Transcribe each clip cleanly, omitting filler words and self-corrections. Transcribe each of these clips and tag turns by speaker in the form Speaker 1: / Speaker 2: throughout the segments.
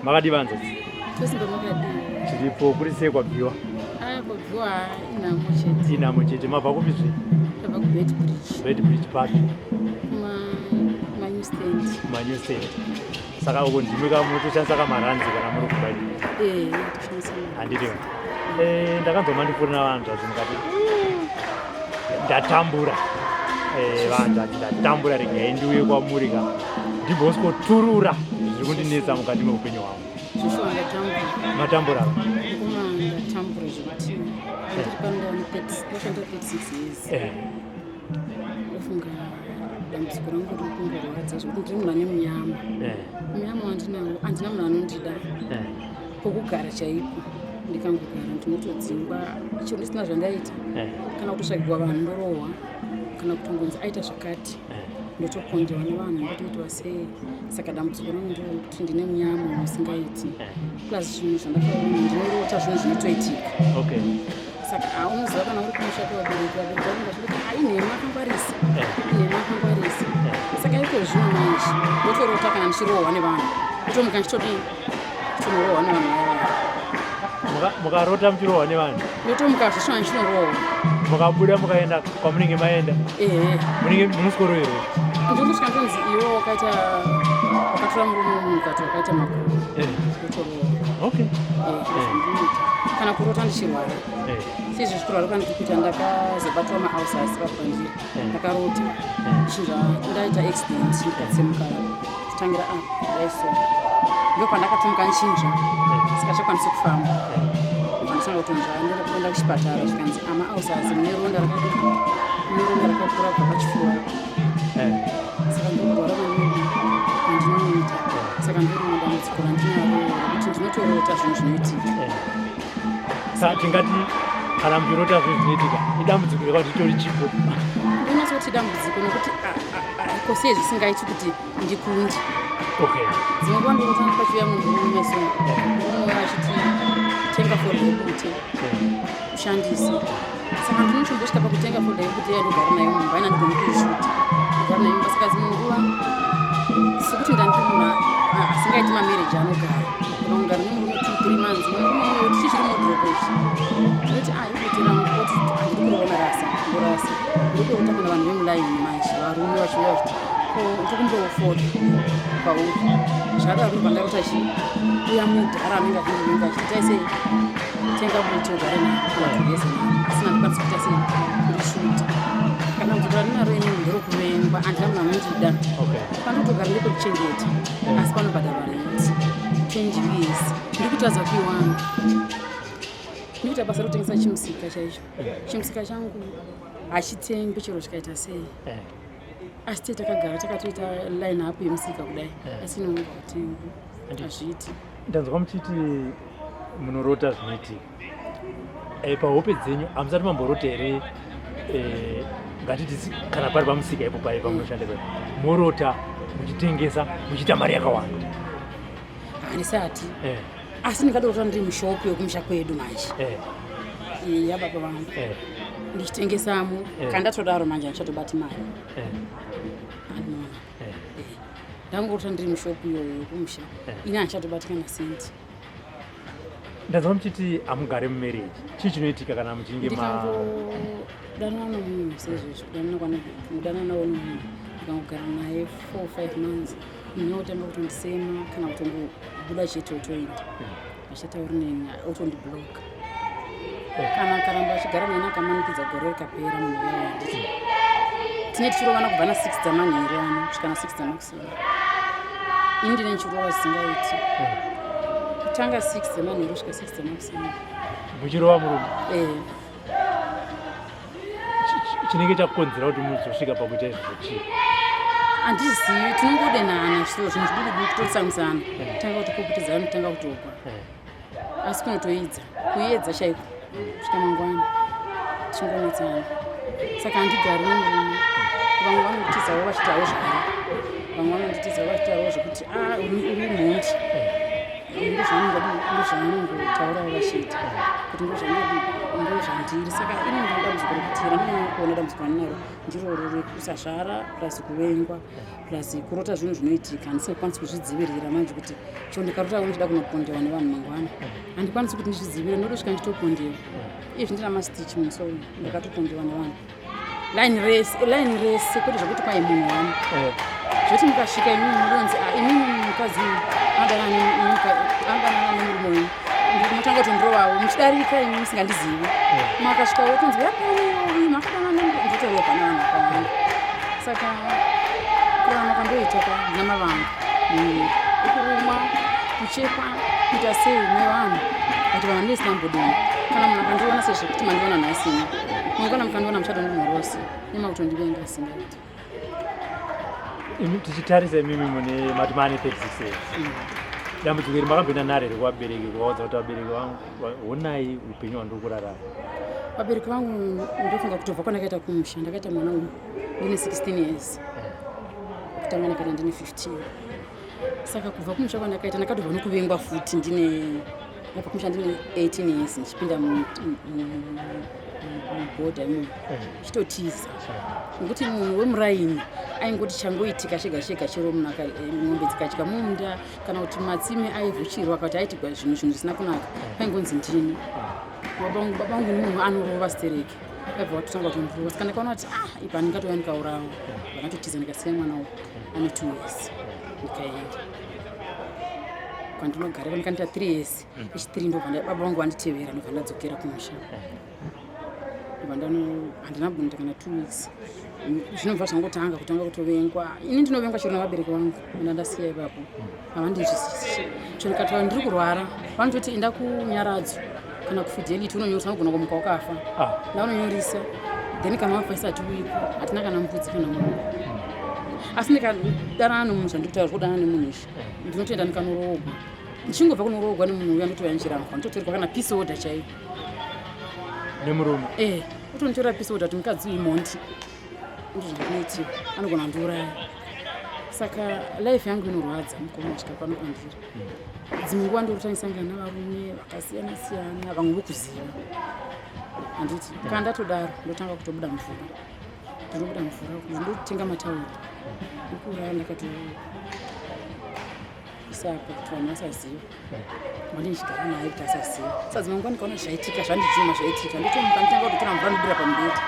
Speaker 1: Makadii vanzadzi?
Speaker 2: Tosimba makadii?
Speaker 1: Tiripo kuri sei kwabviwa?
Speaker 2: Ah, kwabviwa inhamo chete.
Speaker 1: Inhamo chete. Mabva kupi zve?
Speaker 2: Tabva kuBet Bridge.
Speaker 1: Bet Bridge papi?
Speaker 2: Kuma New Stand.
Speaker 1: Kuma New Stand. Saka uko ndimi ka munotoshandisa kamaranzi kana muri kumba ino?
Speaker 2: Eh, toshandisa.
Speaker 1: Handiti. Eh, ndakanzwa mandifurina vanzvadzi mukati. Ndatambura. Eh, vanzvadzi ndatambura regai ndiuye kwamuri ka. Ndimbosikoturura zviri kundinetsa mukati meupenyu hwangu.
Speaker 2: Zveshuwa ndatambura.
Speaker 1: Matambura.
Speaker 2: Mukoma ndatambura zvekuti ndiri pano ndava ne 36 years.
Speaker 1: Eh.
Speaker 2: Ndofunga dambudziko rangu riri kungorwadza zvekuti ndiri munhu ane munyama.
Speaker 1: Eh.
Speaker 2: Munyama wandinawo handina munhu anondida.
Speaker 1: Eh.
Speaker 2: Pokugara chaipo ndikangogara ndinotodzingwa chero ndisina zvandaita.
Speaker 1: Eh.
Speaker 2: Kana kutotsvagirwa vanhu ndorohwa kana kutongonzi aita zvakati.
Speaker 1: Eh.
Speaker 2: Ndotokondewa nevanhu ndotoitwa sei saka dambudziko rangu nderekuti ndine munyama usingaiti
Speaker 1: Eh.
Speaker 2: plus zvinhu zvandakaona ndinorota zvinhu zvinotoitika
Speaker 1: Okay.
Speaker 2: saka unoziva kana uri kumusha kwevabereki vabereki vanenge vachingoti "Ah, inhema akangwarisa
Speaker 1: Eh.
Speaker 2: inhema akangwarisa
Speaker 1: Eh.
Speaker 2: saka iko zvino manje ndotorota kana ndichirohwa nevanhu ndotomuka ndichitodii ndichitorohwa nevanhu vaya
Speaker 1: Mukarota muchirohwa nevanhu
Speaker 2: ndotomuka zvishona ndichinorohwa
Speaker 1: mukabuda mukaenda kwamunenge maenda
Speaker 2: ehe
Speaker 1: munenge munosvikoroverwa
Speaker 2: ndongosvika ndonzi iwe wakaita wakatora murume wemunhu ukati wakaita makuru
Speaker 1: Eh.
Speaker 2: ndotorova
Speaker 1: Okay.
Speaker 2: ndinoita kana kurota ndichirwara
Speaker 1: Eh.
Speaker 2: seizvo zvikurwara kwandiri kuita ndakazobatwa maulcers papandiri
Speaker 1: Eh.
Speaker 2: ndakarota chinzva ndaita accident ndikatsemuka kutangira apa ndaiso ndopandakatomuka nchinzva sikachakwanisi kufamba ndisanga kutonzva ndenda kuchipatara zvikanzi ama ulcers mune ronda rakadii mune ronda rakakura kubva pachifuva
Speaker 1: Eh.
Speaker 2: saka ndokurwara kwandinoita saka ndorino dambudziko randinaro rekuti ndinotorota zvinhu zvinoitika
Speaker 1: Eh. Saka tingati kana muchirota zvinhu zvinoitika idambudziko rekuti ritori chipo.
Speaker 2: ndinonatsa kuti dambudziko nokuti ko sei zvisingaiti kuti ndikunde
Speaker 1: Okay.
Speaker 2: dzimwe nguva ndinotanga pachiuya munhu murume so murume uyo achiti tenga foda yebute
Speaker 1: Eh.
Speaker 2: ushandise saka ndinochimbosvika pakutenga foda yebute yandogara nayo mumba ina ndigoni kuishuta ndogara nayo mumba saka dzimwe nguva sekuti ndandiri munhu asingaiti mamarriage anogara ndikangogara nemurume 2 3 months murume uyo kuti chii chiri muwardrobe ichi ndoti ah ibute rangu oti handiri kuriona rasa ndorasa ndokuota kana vanhu vemulaini manje varume vachiuya vachiti ko tokumbowo foda kwauri zvakadaro ndobva ndarota chi uya mudhara anenge achindivenga achiti taisei tenga bute ugare naro kuvatogeze naro asi handikwanisi kuita sei kurishuta kana dambudziko randinaro inini nderekuvengwa handina munhu anondida
Speaker 1: Okay.
Speaker 2: panotogara ndepekuchengeta asi panobhadharwa rent 20 years ndiri kutadza kuiwana ndikuita basa rekutengesa chimusika chaicho chimusika changu hachitengwi chero chikaita sei
Speaker 1: Eh.
Speaker 2: asi tee takagara takatoita line up yemusika kudai asi inongotengwi hazviiti
Speaker 1: Ndanzwa muchiti munorota zvinoitika. Eh, pahope dzenyu hamusati mamborota here eh, ngatiti kana pari pamusika ipo pai pamunoshanda ipapo morota muchitengesa muchiita mari yakawanda.
Speaker 2: handisati
Speaker 1: Eh.
Speaker 2: asi ndingadorota ndiri mushopu yekumusha kwedu manje
Speaker 1: Eh.
Speaker 2: Iyi yababa vangu
Speaker 1: Eh.
Speaker 2: ndichitengesamo
Speaker 1: Eh.
Speaker 2: kana ndatodaro manje handichatobati mari
Speaker 1: Eh.
Speaker 2: andinoona
Speaker 1: Eh.
Speaker 2: ndangorota ndiri mushopu iyoyo yekumusha
Speaker 1: Eh.
Speaker 2: ini handichatobati kana sendi
Speaker 1: Ndanzwa muchiti hamugare mumarriage. Chii chinoitika kana muchinge ma
Speaker 2: ndikangodanana nomunhu seizvezvi kudanana kudanana nawo nomunhu ndikangogara naye 4 5 months munhu otanga kutondisema kana kutongobuda chete otoenda achatauri neni otondibloka kana akaramba achigara neni akamanikidza gore rikapera munhu uyayo handiti tine tichirovana kubva na6 dzamanheru ano kusvika na6 dzamakuseni ini ndine ndichirova zvisingaiti kutanga 6 dzemanheru kusvika 6 dzamakuseni
Speaker 1: muchirova murume
Speaker 2: eh
Speaker 1: chinenge chakukonzera kuti muzosvika pakuita izvozvo chii?
Speaker 2: Handizivi tinongodenhana so zvinhu zviduku duku totsamwisana tanga kutopopotedzana tanga kutogwa
Speaker 1: Eh.
Speaker 2: asi kunotoidza kuedza chaiko kusvika mangwana tichingonetsana saka handigari nemurume vamwe vanonditizawo vachitawo zvakare vamwe vanonditizawo vachitawo zvekuti a uri mhondi Ndozvavanongotaurawo vachiita kuti ndozvandiri. Saka ini ndine dambudziko rekuti randinonyanya kuona, dambudziko randinaro ndiroro rekusazvara, plus kuvengwa, plus kurota zvinhu zvinoitika. Handisakwanisi kuzvidzivirira manje, kuti chero ndikarota ndichida kunopondewa nevanhu mangwana, handikwanisi kuti ndizvidzivirire, ndotosvika ndichitopondewa. Izvi ndina mastitch mumusoro, ndakatopondewa nevanhu line rese, line rese, kwete zvekuti kwai munhu wani. Zvoti mukasvika imimi munonzi, "Ah, imimi mukadzi adanana nemurume wenyu." Munotanga kutondirovawo muchidarika imi musingandizivi. Makasvika wotonzi yapani makadanana, ndotorohwa nevanhu vakawanda. Saka kurarama kwandoita ka namavanga mumwiri, ukurumwa, kuchekwa, kuita sei nevanhu, but vanhu ndisina mbodini. Kana munhu akandiona sezvekuti mandiona nhasi ino, mangwana mukandiona muchadondimhorosi nemakutondivenga asingaiti.
Speaker 1: Imi tichitarisa, imimi mune mati maane 36 years. Dambudziko iri makamboenda naro here kuvabereki, kuvaudza kuti, "Vabereki vangu, honai upenyu hwandiri kurarama"?
Speaker 2: Vabereki vangu, ndofunga kutobva kwandakaita kumusha, ndakaita mwana uyu ndine 16 years, kutanga ndakaita ndine 15. Saka kubva kumusha kwandakaita, ndakatobva nokuvengwa futi. Ndine ndabva kumusha ndine 18 years, ndichipinda mubhodha imomo, chitotiza, nekuti munhu wemuraini aingoti changoitika chega chega, chero munhu mombe dzikadya munda, kana kuti matsime aivhuchirwa, kana kuti aitigwa zvinhu zvisina kunaka, paingonzi ndini. Baba vangu ni munhu anorova stereki, aibva watotanga kutondirova. Saka ndakaona kuti, ah, ipa ndingatouya ndikaurawa. Ndakatotiza, ndikasiya mwana uyu ane 2 years, ndikaenda kwandinogara. Ndikanoita 3 years ichi3, ndobva baba vangu vanditevera, ndobva ndadzokera kumusha. Ndobva ndano handina kuita kana 2 weeks, zvinobva zvangotanga kutanga kutovengwa. Ini ndinovengwa chero navabereki vangu anda ndasiya ipapo, havandinzwisisi. Chero ndikataura ndiri kurwara, vanototi, "Enda kuNyaradzo kana kuFidelity unonyoresa, unogona kumuka wakafa." Ndaunonyoresa, then kana wafa isati uipo, hatina kana mbudzi kana munhu. Asi ndikadanana nemunhu, zvandikutaura zvekudanana nemunhu izvi, ndinotoenda ndikanoroogwa. Ndichingobva kunoroogwa nemunhu uya, ndotouya ndichirangwa, nditotorerwa kana peace order chaiyo.
Speaker 1: Nemurume?
Speaker 2: Eh, utonditora peace order kuti mukadzi uyu mondi, ndozvandinoitiwa, anogona kundiuraya. Saka life yangu inorwadza, mukoma. Kusvika pano pandiri, dzimwe nguva ndorotandisangana navarume vakasiyana siyana, vamwe vokuziva handiti. Kana ndatodaro, ndotanga kutobuda mvura, ndinobuda mvura, ndotenga matauro ndokurara ndakatoisa apo kuti vanhu vasaziva wandi ndichigara naye, kuti asaziva. Saka dzimwe nguva ndikaona zvaitika, zvandijuma, zvaitika, ndotomuka, ndotanga kutotora mvura, ndodira pamubhedha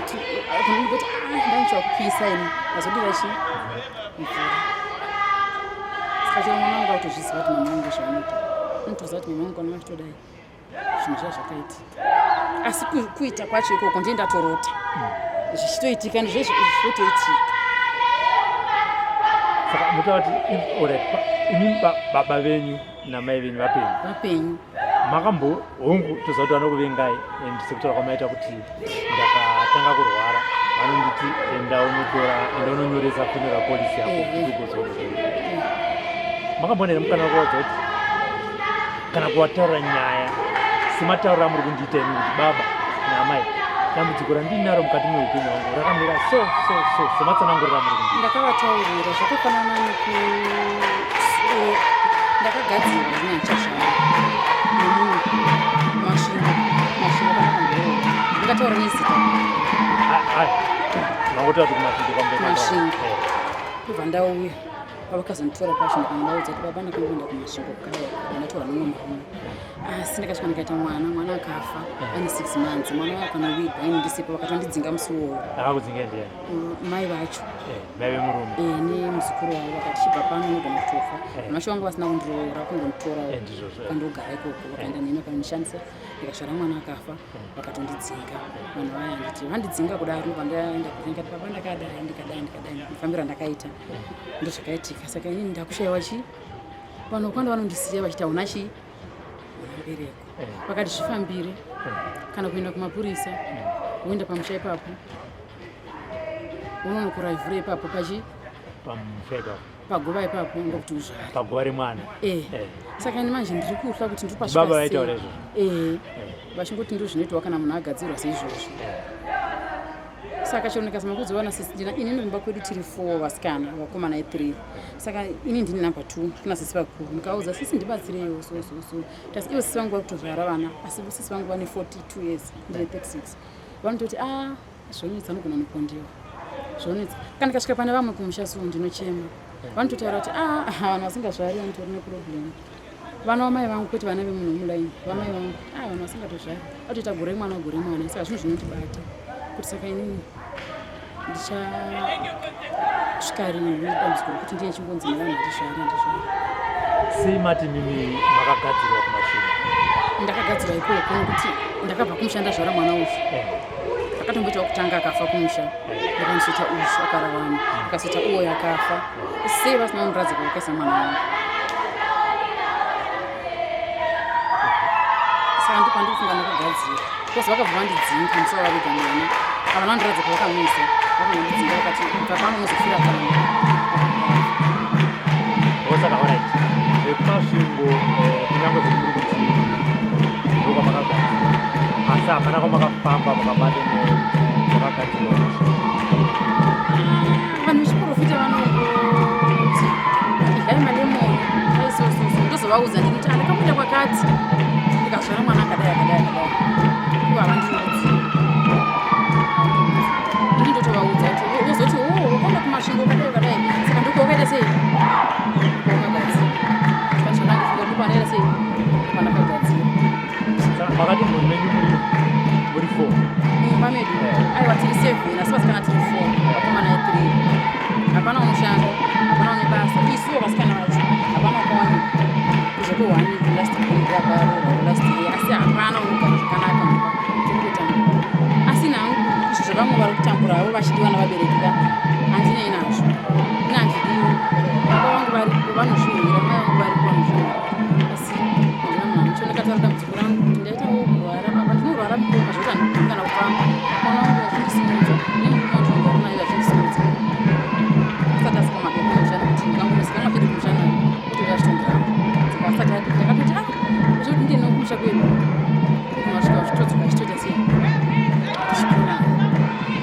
Speaker 2: kuti ndoti ndanichiwa kupisa ini, ndazodira chi mvura. Saka chero mwana wangu autozviziva kuti mama vangu zvavanoita, unotoziva kuti mama vangu kana vachitodai zvinhu zva zvakaitika. Asi kuita kwacho ikoko ndiye ndatorota zvichitoitika, ndizvezvitoitika.
Speaker 1: Saka mutaura kuti alright, imi baba venyu namai venyu vapenyu?
Speaker 2: Vapenyu.
Speaker 1: Makambo, hongu, toziva kuti vanokuvengai, and sekutaura kwamaita kuti ndakatanga kurwara, vanonditi, "Enda unotora, enda unonyoresa funeral policy yako." Kuti makamboona here mukana wekuvaudza kuti, kana kuvataurira nyaya sematauriro amuri kundiita imi, kuti, "Baba naamai, dambudziko randinaro mukati meupenyu hwangu rakamira so so so," sematsananguriro amuri kundiita?
Speaker 2: Ndakavataurira zvakafanana neku ndakagadzirwa ndinyanchazvaro nemunhu Masvingo, Masvingo kwandakamboroora. Ndingataura nezita?
Speaker 1: Mangotaura kuti kuMasvingo kwamberi.
Speaker 2: Masvingo. Ndobva ndauya, pavakazonditora pacho, ndikandaudza kuti, "Baba, ndakamboenda kuMasvingo kaya, ndatorwa nomwe murume, asi ndakasvika ndikaita mwana, mwana akafa ane 6 months. Mwana wayo akanovigwa ini ndisipo, vakatondidzinga musi uwowo."
Speaker 1: Akakudzinga ndiani?
Speaker 2: Mai vacho.
Speaker 1: Mai vemurume?
Speaker 2: Eh, nemuzukuru wavo. Vakati, "Chibva pano, unogona kutofa." Vacho vanga vasina kundiroora, kungonditora.
Speaker 1: Ndizvozvo.
Speaker 2: Kwandogara ikoko, vakaenda neni, vakandishandisa, ndikasvara mwana akafa, vakatondidzinga vanhu vaya. Nditi vandidzinga kudaro, ndobva ndaenda ndikati, "Baba, ndakadai, ndikadai, ndikadai, mafambiro andakaita ndozvakaitika." Saka inini ndakushayiwa chi vanhu vakawanda vanondisiya vachiti, "Hauna chi, hauna mbereko." Vakati zvifambire, kana kuenda kumapurisa, woenda pamusha ipapo, unonokura ivhure ipapo pachi
Speaker 1: Pamusha ipapo?
Speaker 2: Paguva ipapo, ndokuti uzvare.
Speaker 1: Paguva remwana?
Speaker 2: Eh. Saka ini manje ndiri kutya kuti ndiri
Speaker 1: Baba vaitaura izvozvo?
Speaker 2: Eh, vachingoti ndo zvinoitwa kana munhu agadzirwa seizvozvo. Saka chero ndikazama kuzowana sisi ndina inini kumba kwedu tiri four vasikana, vakomana i3. Saka ini ndini number 2, kuna sisi vakuru. Ndikaudza sisi ndibatsireiwo so so so. Tasi ivo sisi vangu vakutozvara vana, asi sisi vangu vane 42 years, ndine 36. Vanototi ah zvonetsa anogona kupondewa. Zvonetsa. Kana ndikasvika pane vamwe kumusha so ndinochema. Vanototaura kuti ah vanhu vasingazvari vanotori neproblem. Vana vamai vangu kwete vana vemunhu wemulaini, vamai vangu ah vanhu vasingatozvari vatoita gore mwana gore mwana. Saka zvinhu zvinondibata kuti saka inini ndichasvika rini nedambudziko rekuti ndiye chingonzi nevanhu handizvari handizvari.
Speaker 1: Sei mati mimi makagadzirwa kumashure?
Speaker 2: Ndakagadzirwa ikoko nekuti ndakabva kumusha ndazvara mwana uyu. Akatomboita kutanga akafa kumusha, ndakanozoita uyu akararama, akazoita uwo akafa. Sei vasina kundiratidza kwavakaisa mwana wangu? Saka ndipo pandikufunga ndakagadzira because vakabva vandidzinga musi wavaviga mwana, havana kundiratidza kwavakamwisa, vakangondidzinga vakati bva pano unozofira pano.
Speaker 1: Saka alright, vekuMasvingo, kunyange zvekuri kuti ndokwamakagadzirwa, asi hapana kwamakafamba mukabata makagadzirwa?
Speaker 2: Vanhu vechiprofita vanongoti idyai malemoni aisososo. Ndozovaudza ndinoti andakabuda kwakati ndikazvara mwana akadai akadai akadai, ivo havandiudzi. Ini ndotovaudza kuti vozoti o wakaenda kuMasvingo ukadai ukadai, saka ndoko wakaita sei, wakagadzira. Saka zvandandifunga ndipo pandaita sei, pandakagadzira.
Speaker 1: Saka makati mhuri menyu muri four?
Speaker 2: Mumba medu aiwa tiri seven, asi vasikana tiri four, vakomana three. Hapana unoshanda, hapana une basa. Isuwo vasikana vacho hapana wakawanikwa kuzve kwe1 last akaroorwa last year, asi hapana unogara zvakanaka mumba, tiri kutambura. Asi nangu izvo zvevamwe vari kutambura havo vachidiwa navabereki va handinei nazvo, ina handidiwi. Baba vangu varipo vanozviwira, mai vangu varipo vanozviwira, asi handina munhu amucho. Ndakataura dambudziko rangu kuti ndaitawo kurwara baba, ndinorwara mukoma zvokuti handikoni kana kufamba. Mwana wangu achindisimudza nemurume wandinogara naye achindisimudza asati asika mabeko kumushana kuti ndikangonosika mapedi kumushana kuti achitondiramba. Saka asati ndakatoti ah zvekuti ndiende kumusha kwedu kunosvika uchitodzoka chitoita sei tichipinana.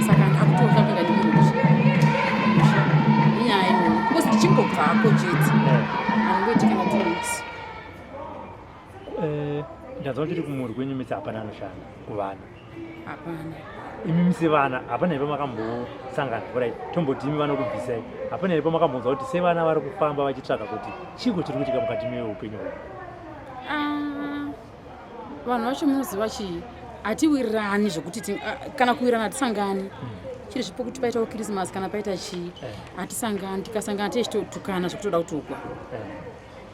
Speaker 2: Saka ndakutotya kuenda nemunhu kumusha nenyaya iyoyo because ndichingobvako chete handingoiti kana 2 weeks.
Speaker 1: Ndanzwa kuti kumhuri kwenyu mese hapana anoshanda kuvana?
Speaker 2: Hapana.
Speaker 1: Imi sevana hapana here pamakambosangana, alright, tomboti imi vanokubvisai, hapana here pamakambonzwa kuti sevana vari kufamba vachitsvaka kuti chiko chiri kuitika mukati meupenyu hwavo?
Speaker 2: Ah, vanhu vacho munoziva chii, hatiwirirani zvokuti kana kuwirirana hatisangani. Chiri zvipo kuti paitawo Christmas kana paita chii, hatisangani. Tikasangana tichitotukana zvekutoda kutukwa.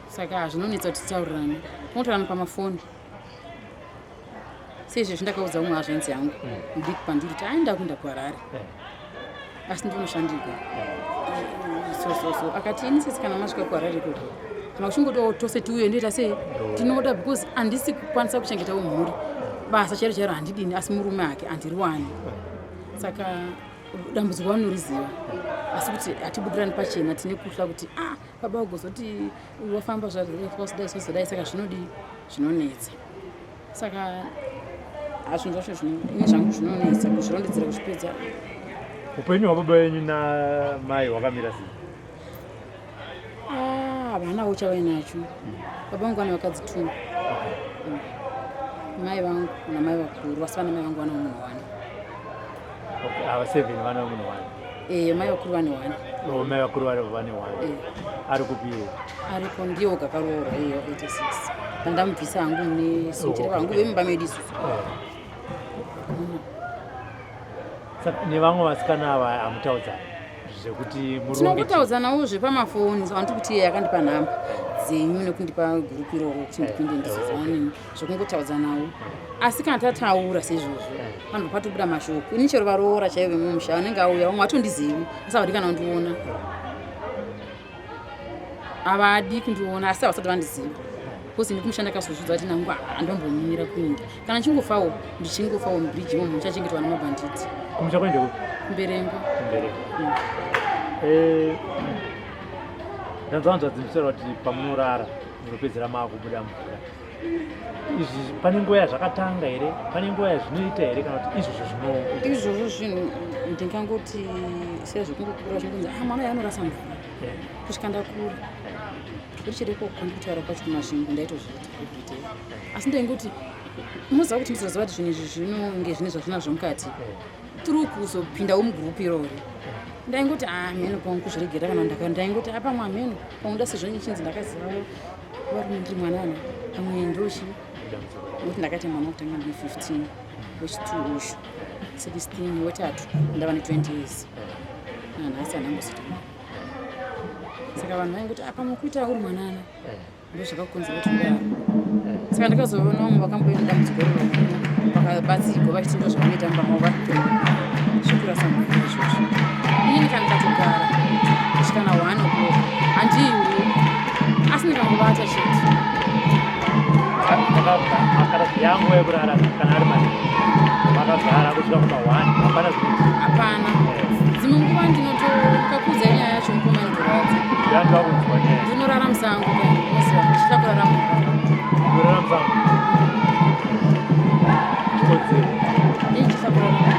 Speaker 2: Saka zvinonetsa kuti titaurirane, tinotaurana pamafoni. Seizvezvi ndakaudza umwe hazvanzi yangu mudiki pandiri kuti aenda kuenda kuHarare asi ndinoshandirwa so so so. Akati ini sisi kana masvika kuHarare ikoko kana uchingodawo tose tiuye, ndoita sei, tinoda because handisi kukwanisa kuchengetawo mhuri, basa chairo chairo handidini, asi murume ake handiriwani. Saka dambudziko vanoriziva, asi kuti hatibudirani pachena. Tine kuhla kuti ah baba ugozoti wafamba zvazodai zvazodai, saka zvinodii, zvinonetsa. Saka hazvinhu zvacho ini zvangu zvinonetsa kuzvirondedzera kuzvipedza.
Speaker 1: Upenyu hwababa venyu namai hwakamira sei?
Speaker 2: Ah, havanawo chavainacho. Baba vangu vane vakadzi two. Mai vangu namai vakuru, asi vana mai vangu vana munhu one.
Speaker 1: Okay, ava seven vana munhu one?
Speaker 2: Eh, mai vakuru vane one.
Speaker 1: Oh, mai vakuru vari vane one. Ari kupiwo?
Speaker 2: Aripo, ndiye woga akaroorwa iyeyo 86 ndandamubvisa hangu mune sintiri vangu vemumba medu isusu.
Speaker 1: Saka nevamwe vasikana ava hamutaudzani zvekuti muronge?
Speaker 2: Tinongotaudzanawo zvepamafoni. Vanoti kuti iye akandipa nhamba dzenyu nekundipa gurupu iroro kuti ndipinde ndizozwanini, zvekungotaudzanawo. Asi kana tataura seizvozvo panobva patobuda mashoko. Ini chero varoora chaivo vemumusha vanenge auya, vamwe vatondizivi, asi havadi kana kundiona, havadi kundiona, asi havasati vandiziva because ini kumushanda ndakazozvidza kuti nangu handombomira kuinda kana ndichingofawo, ndichingofawo mubridge imomo muchachengetwa nemabhanditi.
Speaker 1: Kumusha kuende kupi?
Speaker 2: Mberengwa.
Speaker 1: Mberengwa. Ndanzwa hanzvadzi muchitaura kuti pamunorara munopedzera maakubuda mvura. Izvi pane nguva yazvakatanga here? Pane nguva yazvinoita here kana kuti izvozvo zvino
Speaker 2: Izvozvo zvinhu ndingangoti sezvekungokura zvingonzi ah mwana uyu anorasa mvura kusvika ndakura. Richiri ikoko ndikutaura kwacho kuMasvingo ndaitozviita everyday. Asi ndaingoti unoziva kuti ndizoziva kuti zvinhu izvi zvinonge zvine zvazvinazvo mukati. Through kuzopindawo mugroup irori. Ndaingoti ah mheno pamwe kuzviregera kana ndaka ndaingoti ah pamwe hameno pamwe nda sezvo nichinzi ndakaziva varume ndiri mwanana pamwe ndochi nokuti ndakaita mwana wekutanga ndine 15 wechi2 ushu 16 wetatu ndava ne 20 years nanhasi handangosita mwana. Saka vanhu vaingoti ah pamwe kuita uri mwanana ndozvakakonzera kuti ndidaro. Saka ndakazoona vamwe vakamboita dambudziko iroro vakabatsirwa vachiti ndo zvavanoita mumba mavo vari zvekurasa mvura izvozvo. Inini kana ndikatogara kusvika na 1 o'clock handiiwi asi ndikangovata chete.
Speaker 1: Kana yangu yekurara kana ari mari makagara kusvika kuma 1 hapana zvinoitika.
Speaker 2: Hapana. Dzimwe nguva ndinotokakuudza nyaya yacho mukoma inotorwadza.
Speaker 1: Yangu akunzwa nyaya.
Speaker 2: Ndinorara musango unoziva ndichida kurara mumba.
Speaker 1: Kurara musango. Chikodzero.
Speaker 2: Ndichida kurara mumba.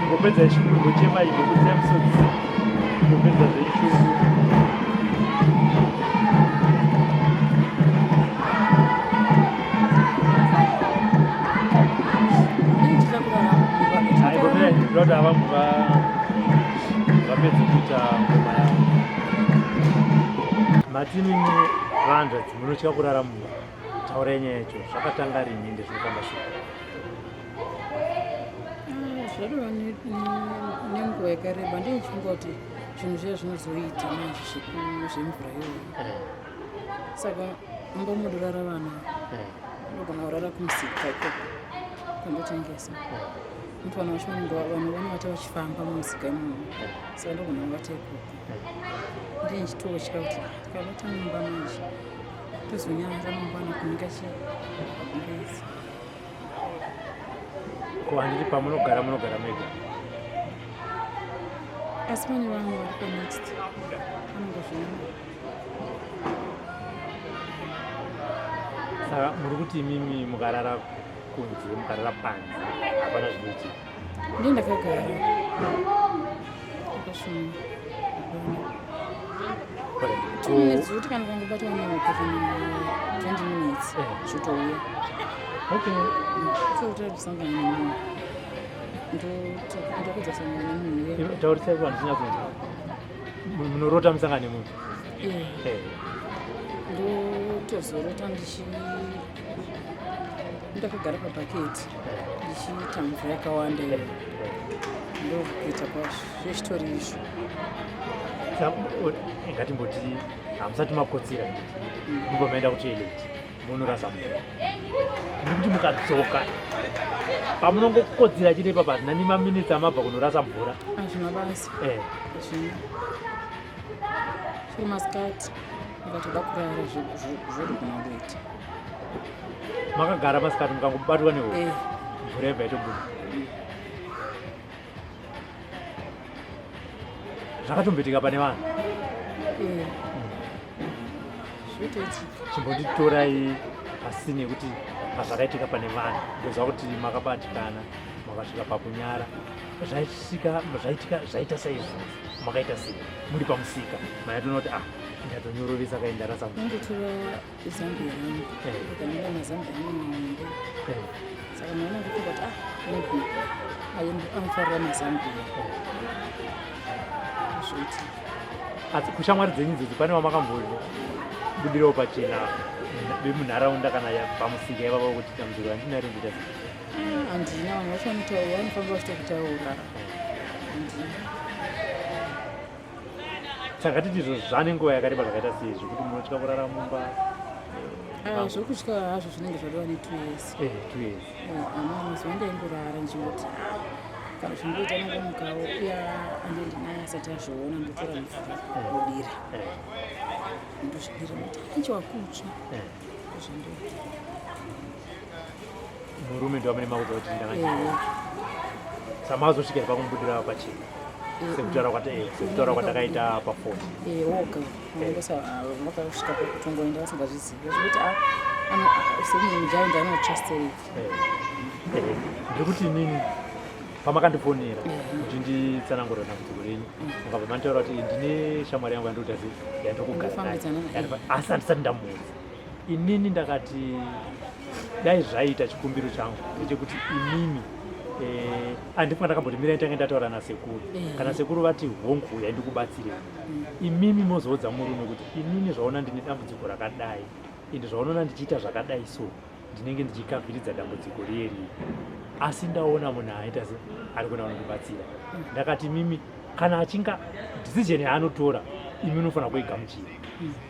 Speaker 1: Ngopedza ishungu ngochema ingopedza misodzi ngopedza zveishungu. Ndinoda vangu vapedze kuita ngoma yavo. Mati imimi vanzvadzi munotya kurara mumba. Taurai nyaya yacho zvakatanga rini ende zvinofamba sei?
Speaker 2: Zvatova nenguva yakareba ndeichifunga kuti zvinhu zviya zvinozoita manje zvemvura iyoyo. Saka mumba modorara vana ndogona kurara kumusika ikoko kwandotengesa. Nokuti vanhu vacho vanenge vanhu vanovata vachifamba mumusika imomo. Saka ndogona kuvata ikoko. Ndiye ndichitotya kuti ndikavata mumba manje tozonyara mangwana kunika chii gumbezi.
Speaker 1: Ko handiti pamunogara munogara mega?
Speaker 2: Asi pane vamwe vari panext vanongozviona.
Speaker 1: Saka muri kuti imimi mukarara kunze mukarara panze hapana zvinoitika?
Speaker 2: Ndiye ndakagara ndakashuma hapana. 2 minutes zvekuti kana kangobatwa nehope kana 20 minutes zvotouya.
Speaker 1: Okay.
Speaker 2: So kuti kusangana nemunhu ndokudza sangana nemunhu uya.
Speaker 1: Taurisai kuvanhu chinyatsonzwa. Munorota musangana nemunhu?
Speaker 2: Ndotozorota ndichi ndakagara pabhaketi ndichiita mvura yakawanda iyo ndokuita kwazvo zvechitori izvo.
Speaker 1: Ngatimboti hamusati makotsira mubva maenda kutoilet munorasa mvura. Ndikuti mukadzoka pamunongokotsira chete ipapa hazvina nemaminitsi amabva kunorasa mvura.
Speaker 2: Hazvina basa. Hazvina. Chiri masikati ndikatoda kurara zvodogona kuita.
Speaker 1: Makagara masikati mukangobatwa nehope mvura yabva yatobuda. Zvakatomboitika pane vanhu.
Speaker 2: Zvinotoitika.
Speaker 1: Chimbonditorai pasini yekuti pazvakaitika pane vanhu. Ndoziva kuti makabatikana makasvika pakunyara. Zvaisvika zvaitika zvaita saizvozvo makaita sei muri pamusika mayatoona kuti ah ndatonyorovesa kai ndarasa mvura.
Speaker 2: Ndangotora zambia rangu ndikamira mazambia angu mahombe. Saka mwana ndikufunga kuti ah maybe anofarira mazambia. Zvoitika.
Speaker 1: Asi kushamwari dzenyu idzodzo pane vamakambobudirawo pachena vemunharaunda kana pamusika ivavo kuti dambudziko randinaro ndoita sei?
Speaker 2: Handina, vanhu vacho vanotaura vanofamba vachitokutaura. Handina.
Speaker 1: Saka titi izvo zvane nguva yakareba zvakaita sei zvekuti munotya kurara mumba?
Speaker 2: Zvekutya hazvo zvinenge zvadova ne 2 years.
Speaker 1: 2 years.
Speaker 2: Mazuva ndaingorara ndichingoti Kana zvingoita nongomukawo uya andiende naye asati azviona, ndotora mvura ndodira, ndozvidira kuti anchi wakutsva. Zvandoita.
Speaker 1: Murume ndo amene makuudza kuti ndanga samazosvikira pakumubudira pachena, sekutaura kwatakaita pafoni?
Speaker 2: Woga vakasvika pakutongoenda vasingazvizivi, zvekuti semunhu mujaindi anotrustiriki.
Speaker 1: Ndiri kuti inini pamakandifonera kuti nditsanangurira dambudziko renyu, mukabva manditaura kuti ndine shamwari yangu yandikuita sei, yandiri kugara naye,
Speaker 2: Ndofambidzana naye.
Speaker 1: Asi handisati ndamuudza. Inini ndakati dai zvaita, chikumbiro changu ndechekuti imimi, handifunga ndakamboti mirai tange ndataura nasekuru. Kana sekuru vati hongu, uyai ndikubatsirei, imimi mozoudza murume kuti inini zvaona ndine dambudziko rakadai, ende zvaunoona ndichiita zvakadai, so ndinenge ndichikavhiridza dambudziko riye riye, asi ndaona munhu aita se ari kuenda kunondibatsira. Ndakati mimi kana achinga decision yaanotora, imi unofanira kuigamuchira,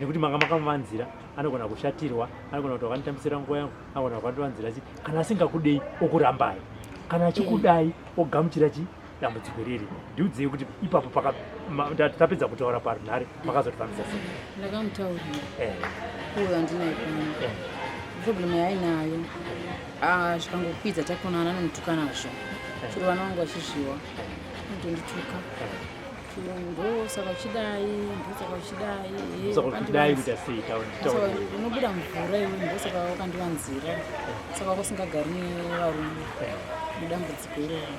Speaker 1: nekuti manga makamuvanzira. Anogona kushatirwa, anogona kuti wakanditambisira nguva yangu, anogona kukandivanzira chi. Kana asingakudei okurambai, kana achikudai ogamuchira chi dambudziko riri. Ndiudzei kuti ipapo tapedza kutaura parunhare, makazotifambisa sei?
Speaker 2: Ndakamutaurira uyo andinaye pano. Problem yaainayo, zvikangokwidza takonana, anomutuka nazvo chero vana vangu vachizviwa, anotondituka, ndosaka uchidai, ndosaka uchidai.
Speaker 1: Saka uchidai kuita sei?
Speaker 2: Saka
Speaker 1: Tauri.
Speaker 2: unobuda mvura iwe, ndosaka wakandivanzira, saka wakasingagari nevarume nedambudziko iroro.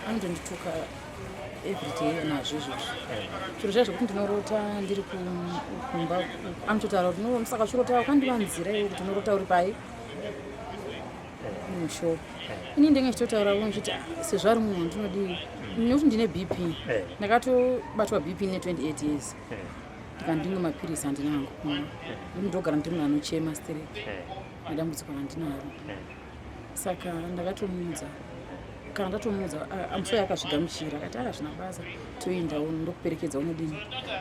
Speaker 2: Anotondituka everyday nazvo izvozvo. Zviro zviya zvekuti ndinorota ndiri kumba, anototaura kuti, "Saka uchirota wakandivanzira iwe, kuti unorota uri pai mushop." Ini ndenge ndichitotaurawo ndichiti, "Ah, sezvo ari munhu ndinodii, nekuti ndine BP." Ndakatobatwa BP ne28 years, ndikandimwe mapirisi, handina hangu kumwa. Ndogara ndiri munhu anochema stereki nedambudziko randinaro. Saka ndakatomuudza, kana ndatomuudza, amusoi akazvigamuchira, akati a hazvina basa, toendawo, ndokuperekedza, unodini,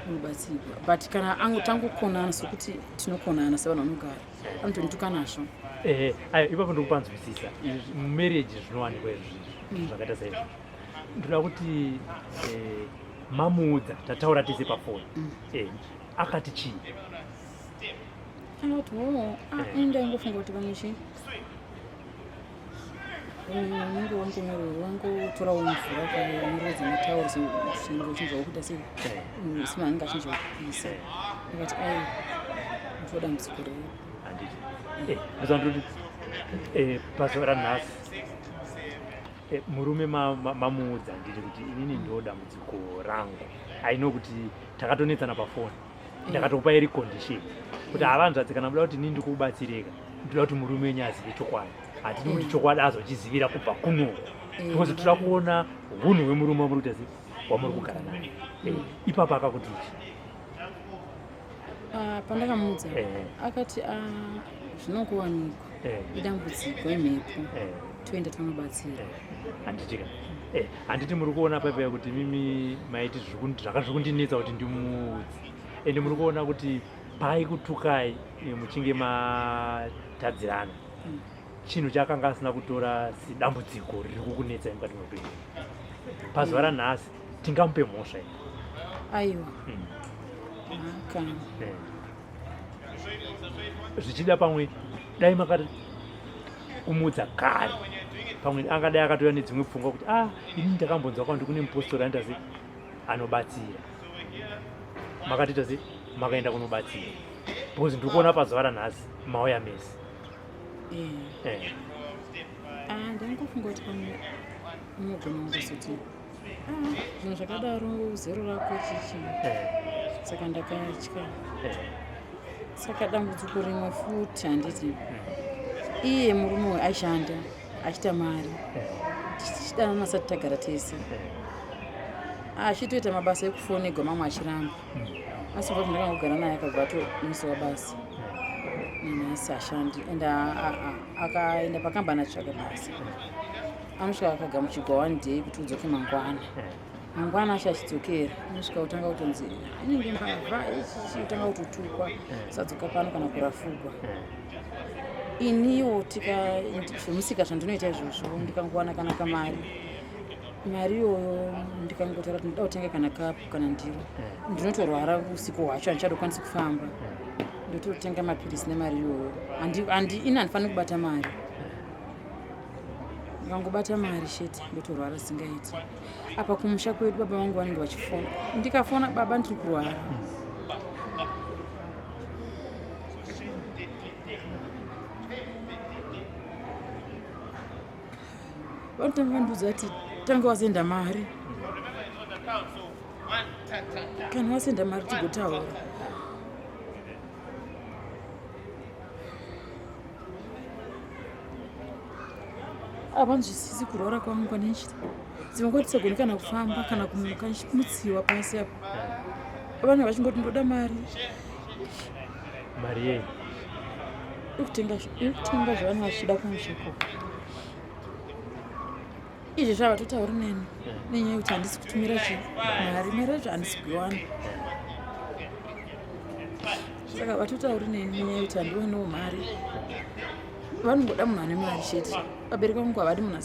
Speaker 2: unobatsirwa. But kana tangokonana, sokuti tinokonana sevanhu vanogara, anotondituka nazvo.
Speaker 1: Ayo ipapo ndikupanzwisisa. Izvi mumarriage zvinowanikwa izvi zvakaita saizvozvo. Ndoda kuti mamuudza, tataura tese pafoni, akati chii?
Speaker 2: Akati o ini ndaingofunga kuti pamwe chii, unenge wangotorawo mvura ukamurodza matauro, chinge uchinzwa kuita sei, sima anenge achinzwa kupisa. Akati ai ndoda dambudziko rei.
Speaker 1: Handiti ndosandoti pazuva ranhasi, murume mamuudza nditi kuti inini ndo dambudziko rangu? Aino kuti takatonetsana pafoni, ndakatokupa iri condition kuti havanzvadzi, kana muda kuti inini ndikubatsireka, ndoda kuti murume wenyu azive chokwadi. Hatidi kuti chokwadi azochizivira kubva kunoku, because toda kuona unhu hwemurume wamuri kuita sei, wamuri kugara naye. Ipapo akakuti ichi?
Speaker 2: Ah, pandakamuudza akati, "Ah, zvinokuwanikwa, idambudziko imhepo, toenda tonobatsira."
Speaker 1: Handitika handiti muri kuona paipa kuti mimi maiti zvaka zviri kundinetsa kuti ndimuudze, ende muri kuona kuti paikutukai muchinge matadzirana, chinhu chaakanga asina kutora sedambudziko riri kukunetsai mukati meupenyu. Pazuva ranhasi tingamupe mhosva here?
Speaker 2: Aiwa. Kana
Speaker 1: Zvichida pamwe dai makati kumuudza kare, pamwe angadai akatouya nedzimwe pfungwa kuti ah, inini ndakambonzwa kwandi kune mupostori anoita sei, anobatsira. Makatiita sei, makaenda kunobatsira? Because ndiri kuona pazuva ranhasi mauya mese.
Speaker 2: Ah, ndangofunga kuti pamwe unogona kuzoti, "Ah, zvinhu zvakadaro, zero rako chichi." Saka ndakatya. Saka dambudziko rimwe futi, handiti iye murume uyu aishanda achiita mari, tichidanana asati tagara tese, achitoita mabasa ekufonegwa, mamwe achiramba. Asi kubva ndakangogara naye akabva atomisiwa basa, nanhasi ashandi. And akaenda pakambani achitsvaga basa, anosvika akagamuchigwa one day kuti udzoke mangwana. Mangwana acho achidzokera, unosvika kutanga kutonzi inenge mbavha ichichi, kutanga kutotukwa, sadzoka pano kana kurafugwa. Iniwo tika zvemusika zvandinoita izvozvo, ndikangowana kana kamari. Mari iyoyo ndikangotaura kuti ndoda kutenga kana kapu kana ndiro, ndinotorwara usiku hwacho, handichadokwanisi kufamba. Ndototenga mapirisi nemari iyoyo. Ini handifaniri kubata mari. Ndikangobata mari chete ndotorwara singaiti. Apa kumusha kwedu baba vangu vanenge vachifona, ndikafona baba ndiri kurwara. Vanotanga vandiudza kuti tanga wasenda mari, kana wasenda mari tigotaura. Havanzwisisi kurwara kwangu kwandichita. Dzimwe nguva tisagoni kana kufamba kana kumuka, ndichimutsiwa pasi apo. Vanhu vachingoti ndoda mari.
Speaker 1: Mari yei?
Speaker 2: Yekutenga zvavanhu vachida kumusha ikoko. Izvi zvavatotauri neni nenyaya yekuti handisi kutumira chi mari, mari yacho handisi kuiwana. Saka vatotauri neni nenyaya yekuti handiwanewo mari. Vanongoda munhu ane mari chete. Vabereki vangu havadi munhu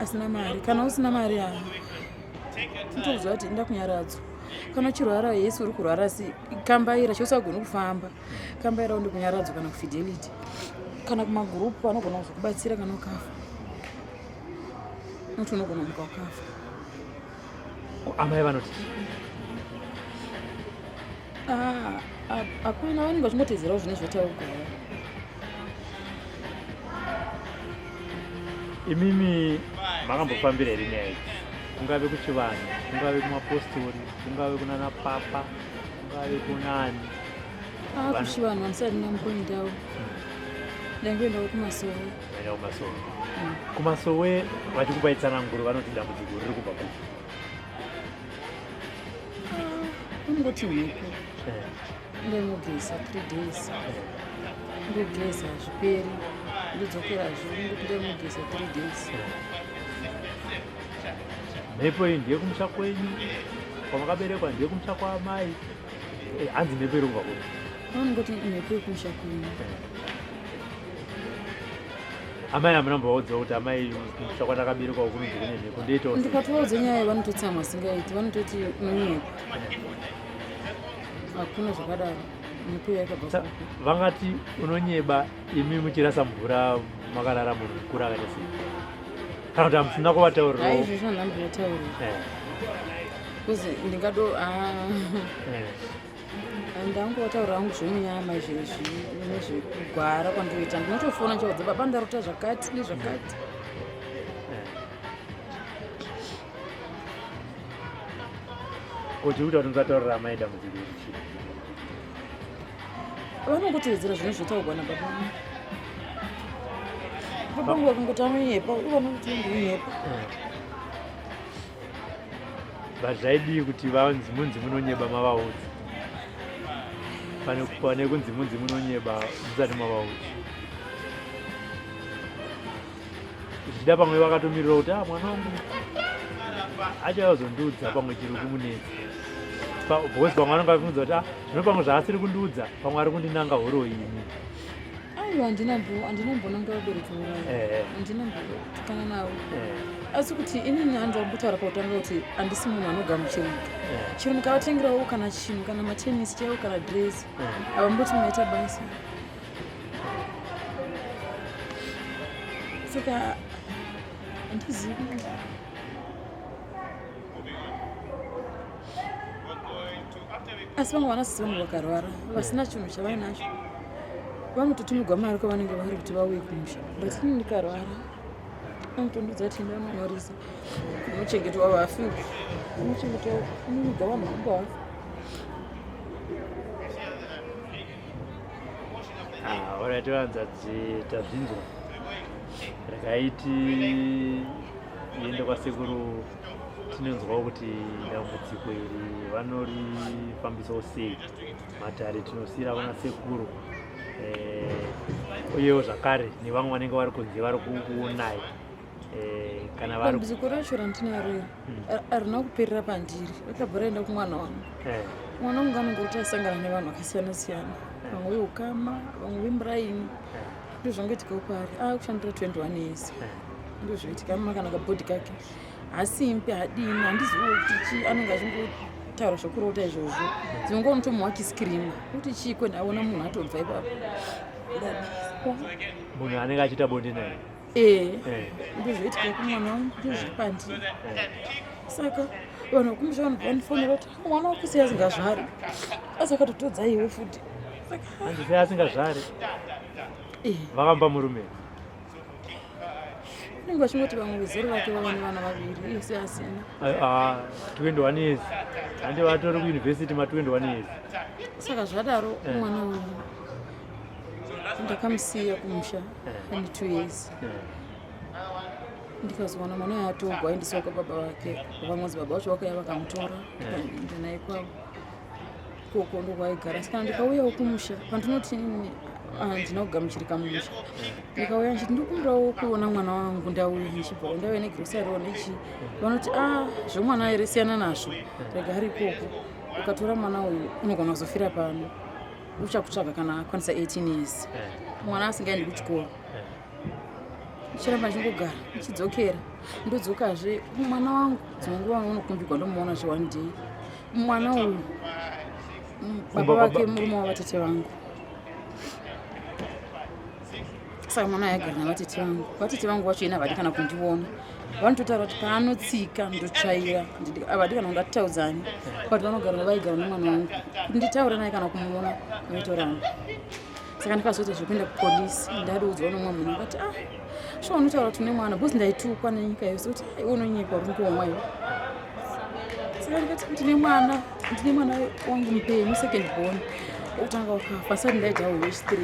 Speaker 2: asina mari. Kana usina mari haa unotoziva kuti enda kunyaradzwa. Kana uchirwara yesi uri kurwara, asi kambaira chausagoni kufamba, kambaira uende kunyaradzwa kana kuFidelity kana kumagurupu anogona kuzokubatsira kana ukafa. Nokuti unogona kumuka ukafa.
Speaker 1: Amai vanoti
Speaker 2: Ah, hapana, vanenge vachingotedzerawo zvine zvataugara.
Speaker 1: Imimi makambofambira here nyaya idzi, kungave kuchivanhu, kungave kumapostori, kungave kunana papa, kungave kunani?
Speaker 2: Ah, kuchivanhu handisati ndamboendawo, ndangoendawo kumasowe.
Speaker 1: Maenda kumasowe? Kumasowe vachikupai tsananguro vanoti dambudziko riri kubva kupi?
Speaker 2: Unongoti mhepo. Ndinogeza 3 days, ndogeza zviperi, ndodzokerazve, ndoti ndinogeza 3 days.
Speaker 1: Mhepo iyi ndeyekumusha kwenyu kwamakaberekwa, ndeyekumusha kwaamai? Hanzi mhepo iri kubva kupi?
Speaker 2: Vanongoti mhepo yekumusha kwenyu.
Speaker 1: Amai hamuna mbovaudzawo kuti amai, kumusha kwandakaberekwa kunonzi kune mhepo, ndoitawo sei?
Speaker 2: Ndikatovaudza nyaya vanototsamwa singaiti, vanototi unonyepa, hakuna zvakadaro, mhepo yakabva kupi.
Speaker 1: Vangati unonyeba imi muchirasa mvura makarara munhu mukuru akaita sei? Kana kuti hamusina kuvataurirawo?
Speaker 2: Haizvozvo handambovataurira kuzi ndingado ndangotaura hangu zvemunyama izvezvi nezvekugwara kwandoita. Ndinotofona ndichaudza baba ndarota zvakati nezvakati.
Speaker 1: Kuti kuti musataurira amai dambudziko iri chii?
Speaker 2: Vanongotevedzera zvinhu zvotaurwa nababa vangu. Baba vangu vakangoti anonyepa, vanoti ndinonyepa.
Speaker 1: But zvaidii kuti vanzi munzi munonyeba mavaudza, pane kunzi munzi munonyeba musati mavaudza? Zvichida pamwe vakatomirira kuti ah, mwana wangu achayazondiudza pamwe chiri kumunetsa. Because pamwe vanonga vachimuudza kuti ah, zvino pamwe zvaasiri kundiudza, pamwe ari kundinanga horo ini.
Speaker 2: Aiwa, handinambonanga vabereki vangu, handinambotukana navo. Asi kuti inini handambotaura pautanga kuti handisi munhu anogamuchirika. Chero mukavatengerawo kana chinhu, kana matenisi chaiwo, kana dresi, havamboti maita basa. Saka handizivi. Asi vamwe vanasisi vangu vakarwara vasina chinhu chavainacho, vanototumigwa mari kwavanenge vari kuti vauye kumusha. But ini ndikarwara anotondiudza kuti ndanonyoresa kunochengetwa vafi, kunochengetwa, kunoviga vanhu vanenge vafa.
Speaker 1: Ah, alright, vanzadzi, tazvinzwa. Regai tiende kwasekuru tinonzwawo kuti dambudziko iri vanorifambisawo sei. Matare tinosiyira vana sekuru. Uyewo zvakare nevamwe vanenge vari kunze vari kukuonai, kana vari
Speaker 2: Dambudziko racho randinaro iri harina kuperera pandiri, rakabva raenda kumwana wangu. Mwana wangu anongoti asangana nevanhu vakasiyana siyana, vamwe veukama, vamwe vemuraini. Ndo zvangoitikawo paari, aakushandira 21 years. Ndo zvoitika, anona kana kabhodhi kake. Hasimbi, hadini, handiziviwo kuti chii. Anenge achingotaura zvekurota izvozvo. Dzimwe nguva unotomuwa achiscreama kuti chii kwenda aona munhu atobva ipapo.
Speaker 1: Munhu anenge achiita bonde naye?
Speaker 2: Ee, ndozvoitika kumwana wangu, ndozviri pandiri. Saka vanhu vekumusha vanobva vandifonera kuti mwana wako sei asingazvari, asi akatotodza iwe futi.
Speaker 1: Hanzi sei asingazvari? Vakamba murume.
Speaker 2: Vanenge vachingoti vamwe vezero vake vava nevana vaviri, iye sei asina?
Speaker 1: 21 years, handi vatori kuuniversity, ma 21 years.
Speaker 2: Saka zvadaro, mwana uyu ndakamusiya kumusha ane 2 years. Ndikazowana mwana uyu atogwa, aendeswa kwababa vake. Vamwezi baba vacho vakauya vakamutora, tikaenda naye kwavo koko, ndokwaigara. Saka ndikauyawo kumusha, pandinoti inini handina kugamuchirika mumusha. Ndikauya ndichiti ndikumbirawo kuona mwana wangu, ndauya ndichibva ndauya negrocery nechi, vanoti, "A, zvemwana here? Siyana nazvo, rega ari ikoko. Ukatora mwana uyu unogona kuzofira pano, uchakutsvaga kana akwanisa 18 years." Mwana asingaendi kuchikoro. Ndichiramba ndichingogara ndichidzokera, ndodzokazve. Mwana wangu dzimwe nguva unokumbigwa, ndomuona zve one day mwana uyu. Baba vake murume wavatete vangu. Saka mwana aigara navatete vangu. Vatete vangu vacho ina havadi kana kundiona. Vanototaura kuti paanotsika ndotsvaira, havadi kana kundataudzani, but vanogara, vaigara nemwana wangu. Kuti nditaure naye kana kumuona vaitoramba. Saka ndikazoita zvekuenda kupolisi. Ndadoudzwa nomumwe munhu akati, "Ah, shuwa unotaura kuti une mwana?" Because ndaitukwa nenyika yose kuti, "Ai, unonyepa, uri kuomwa iwe." Saka ndikati ndine mwana, ndine mwana wangu mupenyu, second born. Utanga ukafa sati ndaita uyu wechi3.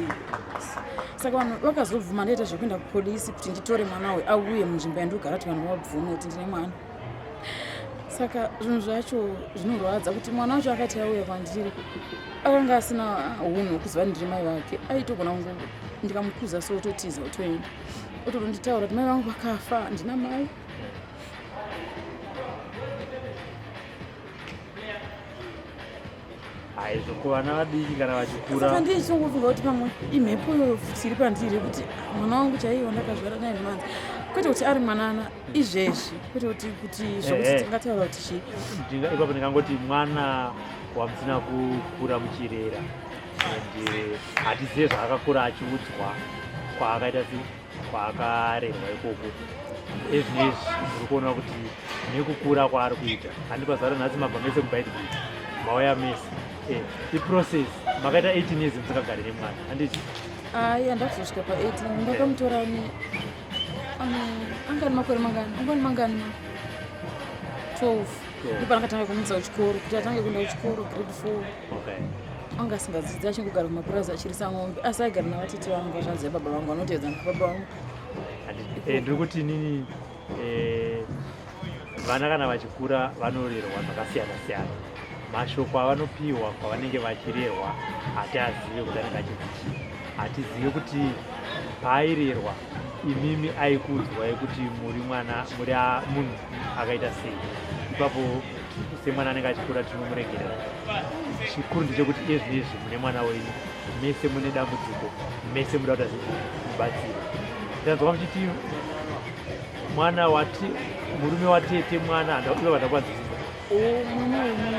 Speaker 2: Saka vanhu vakazobvuma. Ndaita zvekuenda kupolisi kuti nditore mwana uyu auye munzvimbo yandogara, kuti vanhu vabvume kuti ndine mwana. Saka zvinhu zvacho zvinorwadza kuti mwana wacho akati auya kwandiri akanga asina unhu hwekuziva ndiri mai vake. Aitogona kungo ndikamukuza so ototiza, otoenda, ototonditaura kuti mai vangu vakafa, handina mai.
Speaker 1: Haizvo kuvana vadiki kana vachikura.
Speaker 2: Saka ndiye chinongofunga kuti pamwe imhepo iyoyo futi iri pandiri, kuti mwana wangu chaiyo ndakazvara 9 months, kwete kuti ari mwanana izvezvi, kwete kuti zvokuti tingataura kuti chii.
Speaker 1: Ipapo ndingangoti mwana wamusina kukura muchirera, and hatizive zvaakakura achiudzwa, kwaakaita sei, kwaakarerwa ikoko. Ezvinezvi muri kuona kuti nekukura kwaari kuita, handi pazuva ranhasi mabva mese kuBeitbridge, mauya mese. Iprocess makaita 18 years musingagari nemwana, handiti?
Speaker 2: Ai, handakuzosvika pa18. Ndakamutora ane anga ane makore mangani? Anga ane mangani ma 12. Ndipo ndakatanga kumuisa kuchikoro, kuti atange kuenda kuchikoro grade 4. Anga asingadzidzi, achingogara kumapurazi achirisa ng'ombe, asi aigara navatete vangu, zvanzi yababa vangu, vanoteedza nababa vangu.
Speaker 1: Ndiri kuti inini vana kana vachikura vanorerwa zvakasiyana siyana. Mashoko avanopiwa kwavanenge vachirerwa hatiazive kuti anenge achinzi chii. Hatizive kuti paairerwa imimi aikuudzwai kuti muri mwana, muri munhu akaita sei. Ipapo semwana anenge achikura tinomuregerera. Chikuru ndechekuti iye zvinezvi mune mwana wenyu, mese mune dambudziko, mese muda kuti mubatsiro. Ndanzwa muchiti mwana wati murume watete mwana, ivo vandakwanzwisisa.
Speaker 2: O, mwana uyu, mwana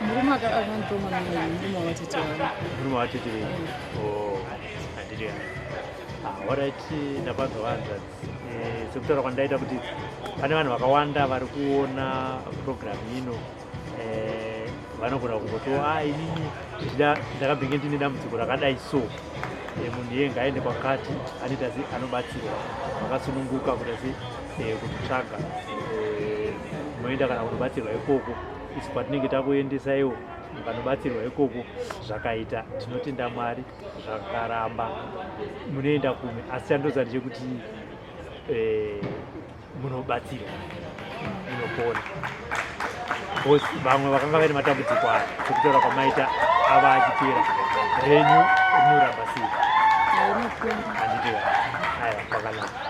Speaker 2: murume akandipa mwana uyu murume wavatete vangu.
Speaker 1: Murume watete venyu? Oh, handiti. Ah, alright, ndapanzwa vanzvadzi. Sekutaura kwandaita kuti pane vanhu vakawanda vari kuona program ino, vanogona kungoti, "A, inini zvichida ndakambenge ndine dambudziko rakadai." So munhu iye ngaaende kwakati, anoita se anobatsirwa. Vakasununguka kuita se kutitsvaga, moenda kana kunobatsirwa ikoko. Isu kwatinenge takuendesaiwo, mukanobatsirwa ikoko zvakaita, tinotenda Mwari. Zvakaramba, munoenda kumwe. Asi chandoziva ndechekuti munobatsirwa, munopona, because vamwe vakanga vaine matambudziko aya sekutaura kwamaita ava achipera, renyu rinoramba sei?
Speaker 2: Rinopera.
Speaker 1: Handiti? Aya, kwakanaka.